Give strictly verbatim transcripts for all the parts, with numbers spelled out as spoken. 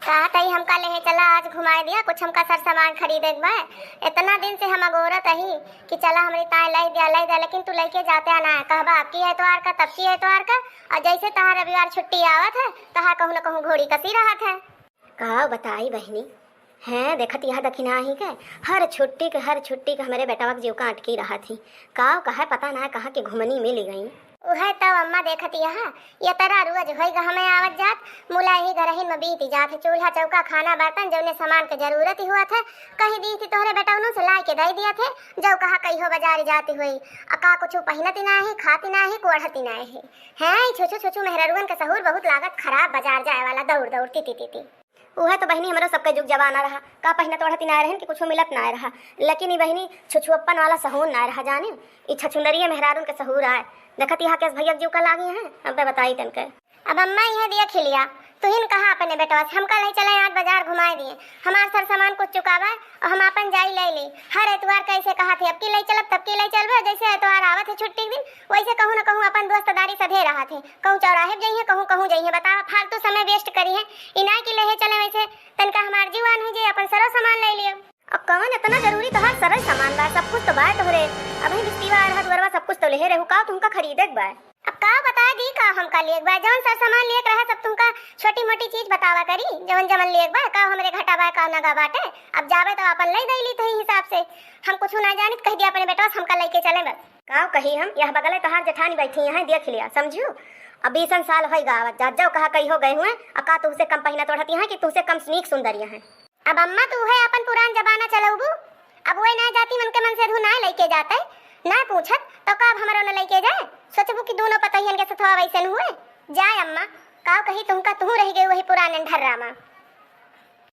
कहत हई हमका लेहे चला, आज घुमाए दिया, कुछ हमका सर सामान खरीदे के बा। इतना दिन से हम अगोरत हई कि चला हमरी ताए लाई दिया, लाई दिया, लेकिन तू लइके जाते ना, कहबा अब की एतवार का, तब की एतवार का, और जैसे तहार रविवार छुट्टी आवत है, तहार कहूँ न कहूँ घोड़ी कसी रहत है। का बताई बहिनी, हैं, देखत यह दखिना ही के, हर छुट्टी के, हर छुट्टी के हमरे बेटवा के जीव का अटकी रहत ही। का कहे पता ना कहाँ के घुमनी मिल गई। उहे तो अम्मा देखत यह, ये तरह रोज होई ग हमें आवत जात, मुला ही घरहिन में बीत जात है। चूल्हा चौका खाना बर्तन जौने सामान के जरूरत ही हुआ थे, कहीं दी थी तोहरे बेटवनों से लाई के दे दिया थे, जो कहा कहियो बाजार जाती हुई। अका कुछ पहनती ना है, खाती ना है, कोढ़ती ना है। हैं, ई छुछू छुछू मेहररुअन के सहूर बहुत लागत खराब, बाजार जाए वाला दौड़ दौड़ ती ती ती ती। उहे तो बहिनी हमरो सबके जुग जमाना रहा, का पहिनत ओढ़त ना रहन कि कुछो मिलत ना रहा। लेकिन ई बहिनी छुछुअप्पन वाला सहूर ना रहा जाने, ई छछुंदरिये मेहरारून के सहूर आए। देखत यहाँ केस भैया के जीव का लागी हैं, अबे बताई तनके। अब अम्मा इहे देख ही लिया, तुहिन कहा अपने बेटवा से, हमका ले चले आज बाजार घुमाए दिए, हमार सर सामान कुछ चुकावा और हम आपन जाई ले ली। हर एतवार कैसे कहा थे, अब की ले चलब, तब की ले चलबे, जैसे एतवार आवत है छुट्टी के दिन, वैसे कहूँ न कहूँ अपन दोस्तदारी सधे रहा थे। कहूँ चौराहे पे जइहे, कहूँ कहूँ जइहे, बतावा फालतू समय waste करिहे। ई नाय कि लेहे चले वैसे, तनका हमार जीवान हो जाए, अपन सरो सामान ले लियो। अब कवन इतना जरूरी तोहार सरो सामान बा, सब कुछ तो बा तोहरे। अबही बिस्तीवा आ रहा दुअरवा, सब कुछ तो लेहे रहू, का तुमका खरीदे के बा? अब का बता दी का हमका लेक बा, जवन सर सामान लेक रहा सब तुमका छोटी मोटी चीज बतावा करी, जवन जवन लेक बा, का हमरे घटा बा, का नगा बाटे। अब जाबे तो अपन ले दे ली तही हिसाब से। हम कुछ ना जानित, कह दिया अपने बेटवा से हमका लेके चले बस। काव कही हम, यह बगले तोहार जेठानी बैठी हैं, देख लिया, समझू? अब बीसन साल होई गावत जात, जाओ कहा कही हो गए हुए, आ का तुहसे कम पहिना तोड़ती हैं कि तुहसे कम नीक सुंदरिया हैं? अब अम्मा तू है अपन पुरान जमाना चलउबू, अब वही ना जाती मन के मन से धू ना लेके जाते, ना पूछत, तो का अब हमरो न लेके जाए? सोचबू कि दोनों पतोहियन के सथवा वैसे न हुए? जाए अम्मा, काव कही तुमका, तू रह गई वही पुरान ढर्रा मा।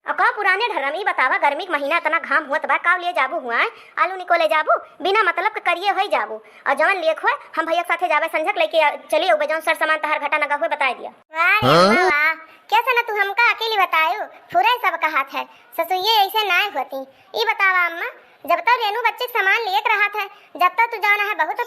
अब का पुराने ढर्रम, ई बतावा, गर्मी के महीना इतना घाम होत बा, काव लिए जाबू हुआ, आलू निकोले जाबू, बिना मतलब के करिए होई जाबू। और जवन लेक होए, हम भैया के साथे जाबे संझक लेके आ-, चली अउबे, जवन सर सामान तहार घटा नगा होए, बताए दिया। वाह रे हाँ? अम्मा, वाह, कैसे न तू हमका अकेली बतायू, फुरे सब कहात है, ससुइये ऐसे नाय होती। ई बतावा अम्मा, जब तो रेनू बच्ची के सामान लेत रहत है, जब तो तू जाना है बहुत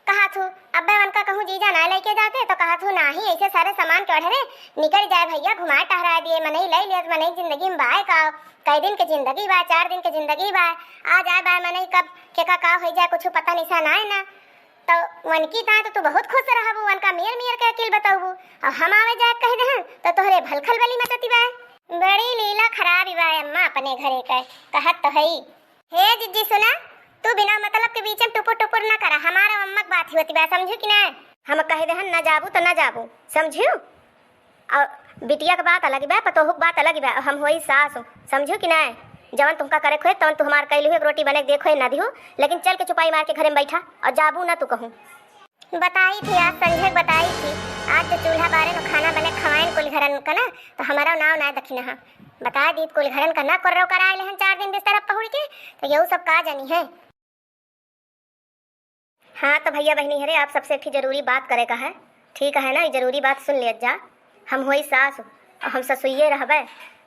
कहा थू, अब्बे उनका कहूँ जीजा ना लेके जाते तो कहा थू नाही, ऐसे सारे सामान के ओढ़रे निकल जाए भैया, घुमाए टहराए दिए, मनई ले लेत, मनई जिंदगी में बाय का, कई दिन के जिंदगी बा, चार दिन के जिंदगी बा, आ जाए बाय मनई कब के का, का हो जाए, कुछ पता निशा ना है ना। तो वनकी ताए तो तू बहुत खुश रहबू, वनका मियर मियर के अकिल बतउबू, और हम आवे जाए कह देहन तो तोहरे भलखल बली मचती बाय। बड़ी लीला खराब बा अम्मा अपने घरे के, कहत तो हई। हे जिज्जी सुना, तू बिना मतलब के बीच में टुपुर टुपुर ना करा, हमारा अम्मा के बात होती बा, समझू कि ना? हम कह देहन ना जाबू तो ना जाबू, समझू? और बिटिया के बात अलग बा, पतोहू के बात अलग बा, हम होई सास, समझू कि ना? जवन तुमका करे खोए तवन तू हमार कैलू, एक रोटी बने के देखो ना दिहू, लेकिन चल के चुपाई मार के घरे में बैठा और जाबू ना तू कहूँ। बताई थी आज संझे के बताई थी, आज तो चूल्हा बारे में खाना बने खवाइन कुल घरन का ना, तो हमारा नाव ना दखिना है। बता दी कुल घरन का ना कोर्रो कराए लेहन चार दिन बिस्तर अब पहुड़ के, तो यहू सब का जानी है। हाँ तो भैया बहिनी हरे, आप सबसे एक ठे जरूरी बात करे का है, ठीक है ना? ये जरूरी बात सुन लियत जा। हम होई सास, और हम ससुइये रहबे,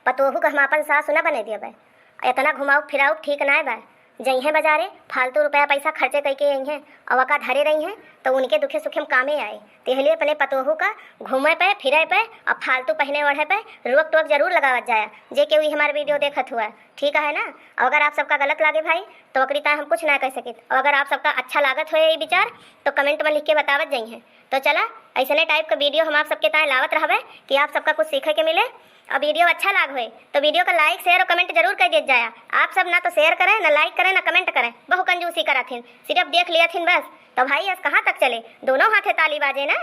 पतोहू का हम आपन सास ना बने दियबे। इतना घुमाऊ फिराऊ ठीक ना बा। जइहें बाजारे, फालतू रुपया पैसा खर्चे कइके अइहें, और वका धरे रहिहें, तो उनके दुखे सुखे में कामे आए। तेहले अपने पतोहू का घूमे पे, फिरे पे, और फालतू पहने ओढ़े पे रोक टोक जरूर लगावत जाया, जे केहू ई हमार video देखत हुआ, ठीक है ना? और अगर आप सबका गलत लागे भाई, तो ओकरी ताए हम कुछ ना कह सकित। और अगर आप सबका अच्छा लागत होए ई विचार, तो comment में लिख के बतावत जइहें। तो चला, ऐसने type का video हम आप सबके ताए लावत रहबे कि आप सबका कुछ सीखे के मिले। और video अच्छा लाग होए तो video का like, share और comment जरूर कर देत जाया। आप सब ना तो share करें, ना like करें, ना comment करें, बहु कंजूसी करत हिन, सिर्फ देख लियत हिन बस। तो भाई, अस कहाँ तक चले, दोनों हाथे ताली बाजे ना।